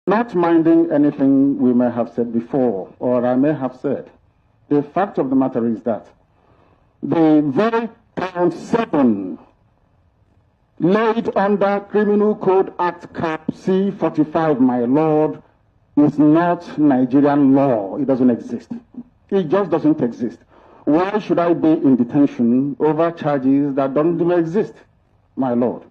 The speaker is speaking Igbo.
Not minding anything we may have said before or I may have said, the fact of the matter is that the very count 7 laid under Criminal Code Act Cap C45, my lord, is not Nigerian law. It doesn't exist. It just doesn't exist. Why should I be in detention over charges that don't even exist, my lord?